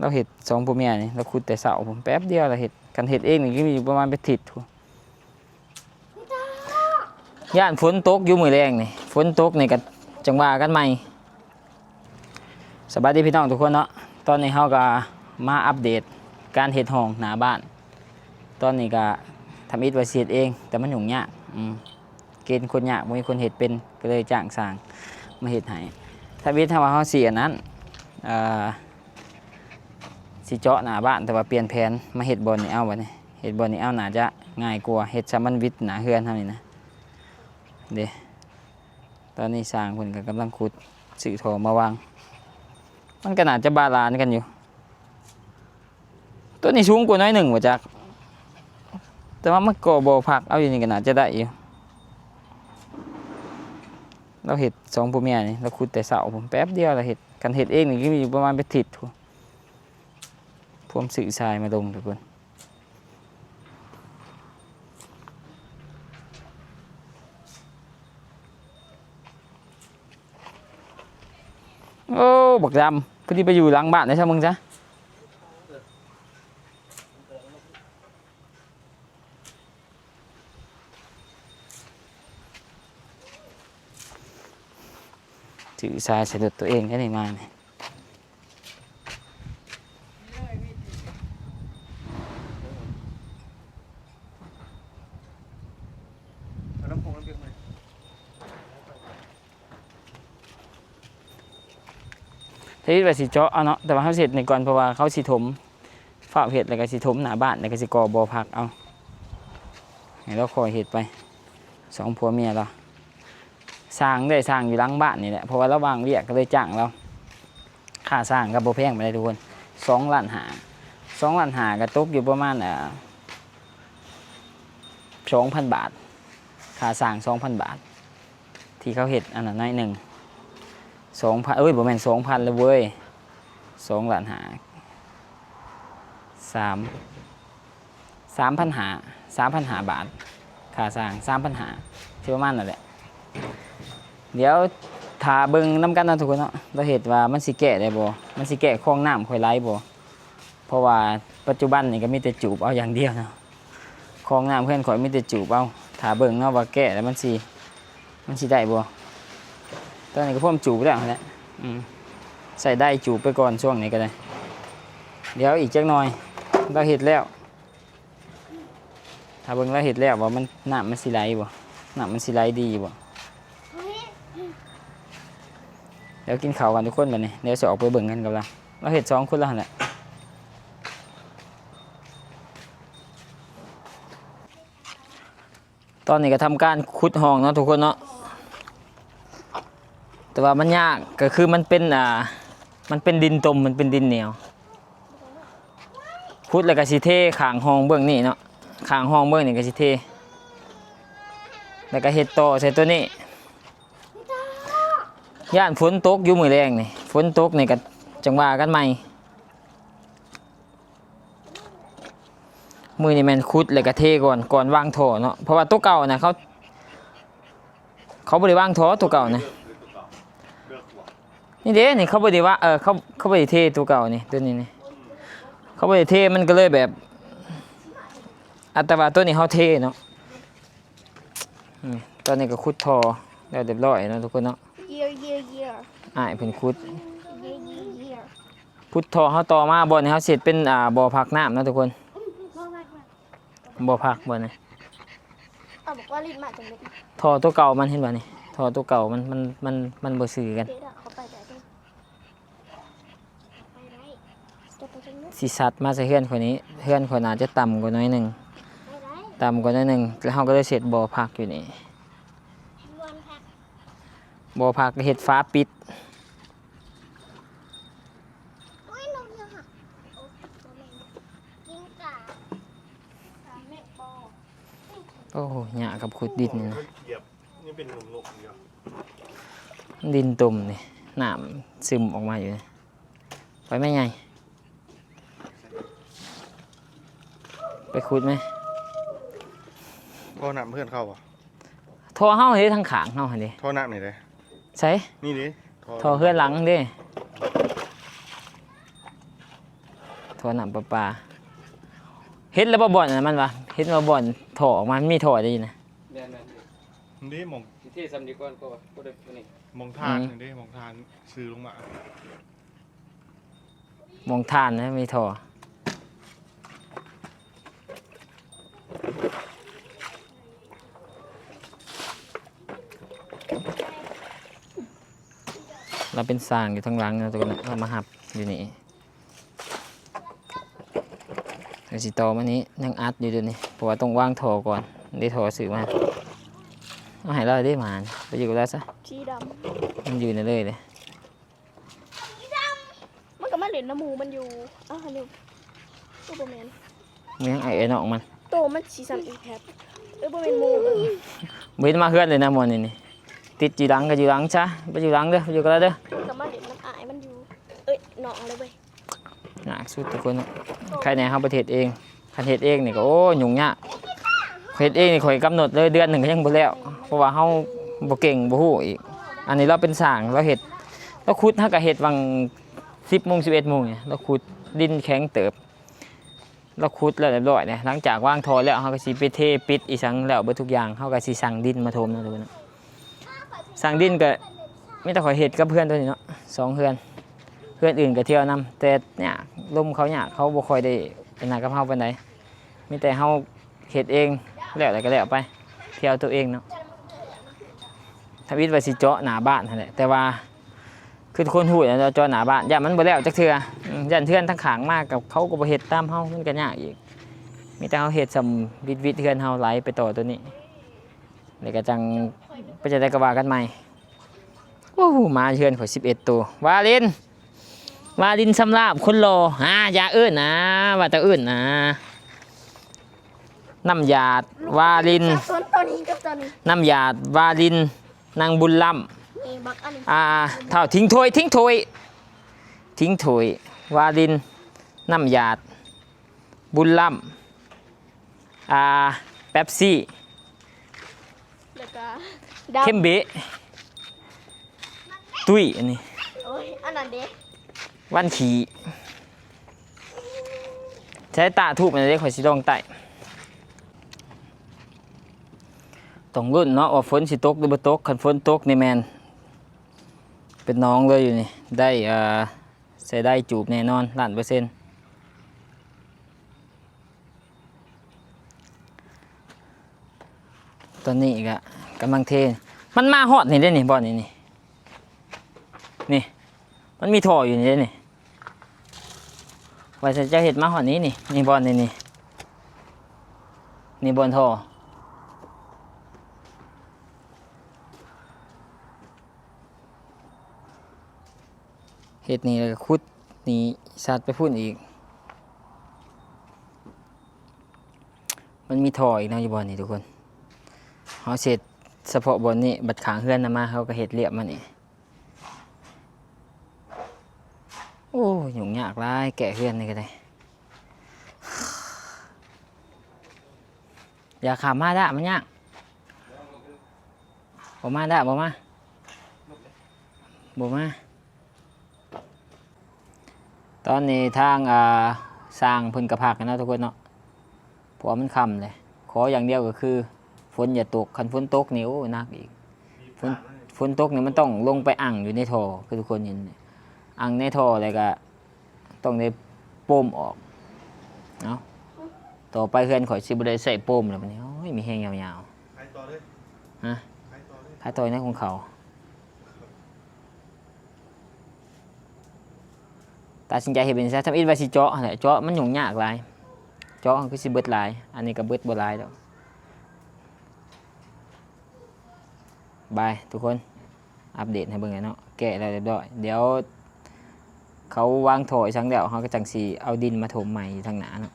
ລາວເຮັດສອງຜົວເມຍນີ້ ລາວຂຸດແຕ່ເຊົ້າພຸ້ນ ແປັບດຽວລາວເຮັດ. ຄັນເຮັດເອງນີ້ກໍມີຢູ່ປະມານເປັນທິດພຸ້ນ. ຢ້ານຝົນຕົກຢູ່ມື້ແລງນີ້ ຝົນຕົກນີ້ກໍຈັ່ງວ່າກັນໃໝ່. ສະບາຍດີພີ່ນ້ອງທຸກຄົນເນາະ, ຕອນນີ້ເຮົາກໍມາອັບເດດການເຮັດຮ່ອງໜ້າບ້ານ. ຕອນນີ້ກໍທຳອິດວ່າຊິເຮັດເອງ ແຕ່ມັນຫຍຸ້ງຍາກ ອືມ ເກນຄົນຍາກ ບໍ່ມີຄົນເຮັດເປັນ ກໍເລີຍຈ້າງຊ່າງມາເຮັດໃຫ້. ທຳອິດຖ້າວ່າເຮົາຊິອັນນັ້ນ ເອີ ຊິເຈາະໜ້າບ້ານ ແຕ່ວ່າປ່ຽນແຜນມາເຮັດບ່ອນນີ້ເອົາ. ບັດນີ້ເຮັດບ່ອນນີ້ເອົາ ໜ້າຈະງ່າຍກວ່າ ເຮັດຊະມັນວິດໜ້າເຮືອນເຮົານີ້ນະ. ເດ້ ຕອນນີ້ຊ່າງເພິ່ນກໍກຳລັງຂຸດ ຊື້ທໍ່ມາວາງ ມັນກໍໜ້າຈະບາລານກັນຢູ່. ຕົວນີ້ສູງກວ່າໜ້ອຍໜຶ່ງວ່າຈັກ ແຕ່ວ່າມັນກໍບໍ່ພັກເອົາຢູ່ນີ້ກໍໜ້າຈະໄດ້ຢູ່. ລາວເຮັດສອງຜົວເມຍນີ້ ລາວຂຸດແຕ່ເຊົ້າພຸ້ນ ແປັບດຽວລາວເຮັດ. ຄັນເຮັດເອງນີ້ກໍມີຢູ່ປະມານເປັນທິດພຸ້ນ ພວມຊື້ຊາຍມາລົງທຸກຄົນ. ໂອ້ ບັກດຳ ພໍດີໄປຢູ່ຫຼັງບ້ານໄດ້ຊະ ມຶງຊະ. ຖືຊາຍໃສ່ລົດຕົວເອງໄດ້ນີ້ມານີ້. ທຳອິດວ່າຊິເຈາະເອົາເນາະ ແຕ່ວ່າເຮົາຊິເຮັດນີ້ກ່ອນ ເພາະວ່າເຂົາຊິຖົມ ຟ້າວເຮັດ ແລ້ວກໍຊິຖົມໜ້າບ້ານ ແລ້ວກໍຊິກໍ່ບໍ່ພັກເອົາ. ໃຫ້ລາວຄ່ອຍເຮັດໄປ ສອງຜົວເມຍລາວ. ຊ່າງເດ້ ຊ່າງຢູ່ຫຼັງບ້ານນີ້ແຫຼະ ເພາະວ່າລາວວ່າງວຽກ ກໍເລີຍຈ້າງລາວ. ຄ່າຊ່າງກໍບໍ່ແພງປານໃດທຸກຄົນ ສອງລ້ານຫ້າ ສອງລ້ານຫ້າ ກໍຕົກຢູ່ປະມານ ເອີ ສອງພັນບາດ ຄ່າຊ່າງສອງພັນບາດ ທີ່ເຂົາເຮັດອັນນັ້ນໜ້ອຍໜຶ່ງ ສອງພັນ ເອີຍ ບໍ່ແມ່ນສອງພັນແລ້ວເວີຍ ສອງລ້ານຫ້າ ສາມ ສາມພັນຫ້າ ສາມພັນຫ້າບາດ ຄ່າຊ່າງສາມພັນຫ້າ ຊິປະມານນັ້ນແຫຼະ. ດຽວຖ້າເບິ່ງນຳກັນເນາະທຸກຄົນເນາະ ລາວເຮັດວ່າມັນຊິແກ້ໄດ້ບໍ່ ມັນຊິແກ້ຄອງນ້ຳຂ້ອຍໄຫຼບໍ່. ເພາະວ່າປັດຈຸບັນນີ້ກໍມີແຕ່ຈູບເອົາຢ່າງດຽວເນາະ ຄອງນ້ຳເຮືອນຂ້ອຍມີແຕ່ຈູບເອົາ. ຖ້າເບິ່ງເນາະວ່າແກ້ແລ້ວມັນຊິ ມັນຊິໄດ້ບໍ່. ຕອນນີ້ກໍພ້ອມຈູບແລ້ວຫັ້ນແຫຼະ ອືມ ໃຊ້ໄດຈູບໄປກ່ອນຊ່ວງນີ້ກໍໄດ້. ດຽວອີກຈັກໜ່ອຍລາວເຮັດແລ້ວ ຖ້າເບິ່ງລາວເຮັດແລ້ວວ່າມັນ ນ້ຳມັນຊິໄຫຼບໍ່ ນ້ຳມັນຊິໄຫຼດີບໍ່. ດຽວກິນເຂົ້າກັນທຸກຄົນບັດນີ້ ດຽວຊິອອກໄປເບິ່ງກັນກັບລາວ ລາວເຮັດສອງຄົນລະຫັ້ນແຫຼະ. ຕອນນີ້ກໍທຳການຂຸດຮ່ອງເນາະທຸກຄົນເນາະ ແຕ່ວ່າມັນຍາກ ກໍຄືມັນເປັນ ອ່າ ມັນເປັນດິນຕົມ ມັນເປັນດິນໜຽວ. ຂຸດແລ້ວກໍຊິເທຂ້າງຮ່ອງເບື້ອງນີ້ເນາະ ຂ້າງຮ່ອງເບື້ອງນີ້ກໍຊິເທ ແລ້ວກໍເຮັດຕໍ່ໃສ່ຕົວນີ້. ຢ້ານຝົນຕົກຢູ່ມື້ແລງນີ້ ຝົນຕົກນີ້ກໍຈັ່ງວ່າກັນໃໝ່. ມື້ນີ້ແມ່ນຂຸດແລ້ວກໍເທກ່ອນ ກ່ອນວາງທໍ່ເນາະ ເພາະວ່າຕົວເກົ່ານະ ເຂົາ ເຂົາບໍ່ໄດ້ວາງທໍ່ຕົວເກົ່ານະ. ນີ້ເດ້ ນີ້ເຂົາບໍ່ໄດ້ວ່າ ເອີ ເຂົາ ເຂົາບໍ່ໄດ້ເທຕົວເກົ່ານີ້ ຕົວນີ້ນີ້ ເຂົາບໍ່ໄດ້ເທ ມັນກໍເລີຍແບບ ອັດຕະວ່າຕົວນີ້ເຮົາເທເນາະ. ອືມ ຕອນນີ້ກໍຂຸດທໍ່ແລ້ວຮຽບຮ້ອຍເນາະທຸກຄົນເນາະ. ອ້າຍເພິ່ນຂຸດ ຂຸດທໍ່ເຮົາຕໍ່ມາ ບ່ອນນີ້ເຮົາຊິເຮັດເປັນ ອ່າ ບໍ່ພັກນ້ຳເນາະທຸກຄົນ. ບໍ່ພັກບໍ່ນະ ເອົາບັກວ່າຫຼິ້ນມາຈັງເລັດ ທໍ່ຕົວເກົ່າມັນ ເຫັນບໍ່ນີ້ ທໍ່ຕົວເກົ່າມັນ ມັນ ມັນ ມັນບໍ່ຊື່ກັນ. ຊິຊັດມາໃສ່ເຮືອນຂ້ອຍນີ້ ເຮືອນຂ້ອຍໜ້າຈະຕ່ຳກວ່າໜ້ອຍໜຶ່ງ ຕ່ຳກວ່າໜ້ອຍໜຶ່ງ ແລ້ວເຮົາກໍເລີຍເຮັດບໍ່ພັກຢູ່ນີ້ ບໍ່ພັກກໍເຮັດຝາປິດ. ໂອ້ ຫຍ້າກັບຂຸດດິນນີ້ນະ ມັນຫຽບ ຍັງເປັນໜຸ່ມໆຢູ່ ດິນຕົມນີ້ ນ້ຳຊຶມອອກມາຢູ່ນີ້. ໄປແມ່ໃຫຍ່ ໄປຂຸດແມ່. ທໍ່ນ້ຳເຮືອນເຂົາບໍ່? ທໍ່ເຮົາເດ້ ທາງຂ້າງເຮົາຫັ້ນເດ້ ທໍ່ນ້ຳນີ້ເດ້. ໃສ? ນີ້ເດ້ ທໍ່ ທໍ່ເຮືອນຫຼັງເດ້. ທໍ່ນ້ຳປະປາ. ເຫັນແລ້ວບໍ່ບ່ອນອັນນັ້ນມັນວ່າ ເຫັນວ່າບ່ອນທໍ່ອອກມາ ມັນມີທໍ່ໄດ້ຢູ່ນະ. ແມ່ນໆ ນີ້ໝ່ອງ ຊິເທຊ້ຳນີ້ກ່ອນ ເພາະວ່າບໍ່ໄດ້ອັນນີ້ ໝ່ອງທານ ອືມ ນີ້ເດ້ ໝ່ອງທານຊື່ລົງມາ. ໝ່ອງທານນະ ມີທໍ່ ລາວເປັນຊ່າງຢູ່ທາງຫຼັງເນາະ ທຸກຄົນເນາະ ເຮົາມາຮັບຢູ່ນີ້ ລາວຊິຕໍ່ມານີ້ ຍັງອັດຢູ່ດຽວນີ້ ເພາະວ່າຕ້ອງວາງທໍ່ກ່ອນ ໄດ້ທໍ່ຊື້ມາ ເອົາໃຫ້ລາວເດ້ ໝານ ໄປຢູ່ກັບລາວຊະ ສີດຳ ມັນຢູ່ໃນເລີຍເດ້. ມັນກໍມາຫຼິ້ນນຳໝູ່ມັນຢູ່. ອ້າວ ອັນນີ້ກໍບໍ່ແມ່ນ ແມ່ນຫຍັງ ໄອ້ນ້ອງມັນ ໂຕມັນຊິສ່ຳອີແພັດ ເອີ ບໍ່ແມ່ນໝູ່ ບໍ່ເຫັນມາເຮືອນເລີຍນະໝໍນີ້ນີ້ ຕິດຢູ່ຫຼັງກໍຢູ່ຫຼັງຊະ ໄປຢູ່ຫຼັງເດີ ໄປຢູ່ກັບລາວເດີ ມັນກໍມາຫຼິ້ນນຳອ້າຍມັນຢູ່ ເອີຍ ນ້ອງລະເວີຍ. ຍາກສຸດທຸກຄົນເນາະ ໃຄແດ່ເຮົາບໍ່ໄດ້ເຮັດເອງ ຄັນເຮັດເອງນີ້ກໍ ໂອ້ ຫຍຸ້ງຍາກ ເຮັດເອງນີ້ຂ້ອຍກຳນົດເລີຍ ເດືອນໜຶ່ງກໍຍັງບໍ່ແລ້ວ ເພາະວ່າເຮົາບໍ່ເກັ່ງ ບໍ່ຮູ້ອີກ ອັນນີ້ລາວເປັນຊ່າງ ລາວເຮັດ ລາວຂຸດ ເຮົາກໍເຮັດຫວ່າງສິບໂມງ ສິບເອັດໂມງນີ້ ລາວຂຸດ ດິນແຂງເຕີບ ລາວຂຸດແລ້ວຮຽບຮ້ອຍເດ້ ຫຼັງຈາກວາງທໍ່ແລ້ວ ເຮົາກໍຊິໄປເທປິດອີ່ຫຍັງແລ້ວເບິດທຸກຢ່າງ ເຮົາກໍຊິສັ່ງດິນມາຖົມເນາະ ທຸກຄົນເນາະ. ສ້າງດິນກໍມີແຕ່ຂ້ອຍເຮັດກັບເຮືອນໂຕນີ້ເນາະ ສອງເຮືອນ ເຮືອນອື່ນກໍທ່ຽວນຳ ແຕ່ຍາກ ລົມເຂົາຍາກ ເຂົາບໍ່ຄ່ອຍໄດ້ອັນນັ້ນກັບເຮົາປານໃດ ມີແຕ່ເຮົາເຮັດເອງ ແລ້ວແລ້ວກໍແລ້ວໄປ ທ່ຽວໂຕເອງເນາະ. ທຳອິດວ່າຊິເຈາະໜ້າບ້ານຫັ້ນແຫຼະ ແຕ່ວ່າ ຄືທຸກຄົນຮູ້ແຫຼະເນາະ ເຈາະໜ້າບ້ານ ຢ້ານມັນບໍ່ແລ້ວຈັກເທື່ອ ຢ້ານເຮືອນທາງຂ້າງມາ ກັບເຂົາກໍບໍ່ເຮັດຕາມເຮົາ ມັນກໍຍາກອີກ ມີແຕ່ເຮົາເຮັດຊ່ຳວິດໆ ເຮືອນເຮົາໄຫຼໄປຕໍ່ໂຕນີ້ ແລ້ວກໍຈັ່ງ ໄປຈັ່ງໃດກໍວ່າກັນໃໝ່. ໂອ້ ໝາເຮືອນຂ້ອຍສິບເອັດໂຕ ວາລິນ ວາລິນ ສຳລາບ ຄົນຫຼໍ່ ອາ ຢ່າເອີ້ນນາ ວ່າແຕ່ເອີ້ນນາ ນ້ຳຢາດ ວາລິນ ຕອນ ຕອນນີ້ກັບຕອນນີ້ ນ້ຳຢາດ ວາລິນ ນາງບຸນລ້ຳ ນີ້ບັກອັນນີ້ ອ່າ ທ້າວ ຖິ້ມຖ້ວຍ ຖິ້ມຖ້ວຍ ຖິ້ມຖ້ວຍ ວາລິນ ນ້ຳຢາດ ບຸນລ້ຳ ອ່າ ເປັບຊີ ແລ້ວກໍດຳ ເຄັມເບະ ຕຸ້ຍ ອັນນີ້ ໂອ້ຍ ອັນນັ້ນເດ ວັນຂີ້ ໃຊ້ຕາທູບອັນນີ້ເດ້ ຂ້ອຍຊິລອງໄຕ້ ຕ້ອງລຸ້ນເນາະວ່າຝົນຊິຕົກຫຼືບໍ່ຕົກ ຄັນຝົນຕົກນີ້ແມ່ນເປັນໜອງເລີຍຢູ່ນີ້ ໄດ້ ເອີ ໃຊ້ໄດ້ຈູບແນ່ນອນລ້ານເປີເຊັນ. ຕອນນີ້ກະກຳລັງເທ ມັນມາຮອດນີ້ເດ້ນີ້ ບ່ອນນີ້ນີ້ ນີ້ ມັນມີທໍ່ຢູ່ນີ້ເດ້ນີ້ ວ່າຊິເຈົ້າເຮັດມາຮອດນີ້ນີ້ ນີ້ບ່ອນນີ້ນີ້ ນີ້ບ່ອນທໍ່. ເຮັດນີ້ແລ້ວກໍຂຸດນີ້ສັດໄປພຸ້ນອີກ ມັນມີທໍ່ອີກເນາະ ຢູ່ບ່ອນນີ້ທຸກຄົນ ເຮົາເຮັດສະເພາະບ່ອນນີ້ ບັດຂ້າງເຮືອນນຳມາ ເຮົາກໍເຮັດລຽບມານີ້. ໂອ້ ຫຍຸ້ງຍາກຫຼາຍ ແກະເຮືອນນີ້ກໍໄດ້ ຢ່າຂ້າມມາດະ ມັນຍາກ. ບໍ່ມາດະ ບໍ່ມາ ບໍ່ມາ. ຕອນນີ້ທາງ ອ່າ ຊ່າງເພິ່ນກໍພັກແລ້ວເນາະ ທຸກຄົນເນາະ ເພາະວ່າມັນຄ່ຳແລ້ວ. ຂໍຢ່າງດຽວກໍຄື ຝົນຢ່າຕົກ. ຄັນຝົນຕົກນີ້ ໂອ້ ໜັກອີກ. ຝົນ ຝົນຕົກນີ້ມັນຕ້ອງລົງໄປອັ່ງຢູ່ໃນທໍ່ ຄືທຸກຄົນເຫັນນີ້ ອັ່ງໃນທໍ່ ແລ້ວກໍ ຕ້ອງໄດ້ໂປມອອກ. ເອົ້າ ຕໍ່ໄປເຮືອນຂ້ອຍຊິບໍ່ໄດ້ໃຊ້ໂປມແລ້ວບັດນີ້. ໂອ້ຍ ມີແຮງຍາວໆ. ຂາຍຕໍ່ເລີຍ. ຮະ? ຂາຍຕໍ່ເລີຍ. ຂາຍຕໍ່ໃນຂອງເຂົາ. ຕັດສິນໃຈເຮັດແບບນີ້ຊະ. ທຳອິດວ່າຊິເຈາະຫັ້ນແຫຼະ. ເຈາະມັນຫຍຸ້ງຍາກຫຼາຍ. ເຈາະມັນຄືຊິເບິດຫຼາຍ. ອັນນີ້ກໍເບິດບໍ່ຫຼາຍດອກ. ບາຍ ທຸກຄົນ. ອັບເດດໃຫ້ເບິ່ງແຫຼະເນາະ ແກະແລ້ວຮຽບຮ້ອຍ. ດຽວເຂົາວາງທໍ່ອີ່ສັງແລ້ວ ເຮົາກໍຈັ່ງຊິເອົາດິນມາຖົມໃໝ່ຢູ່ທາງໜ້າເນາະ.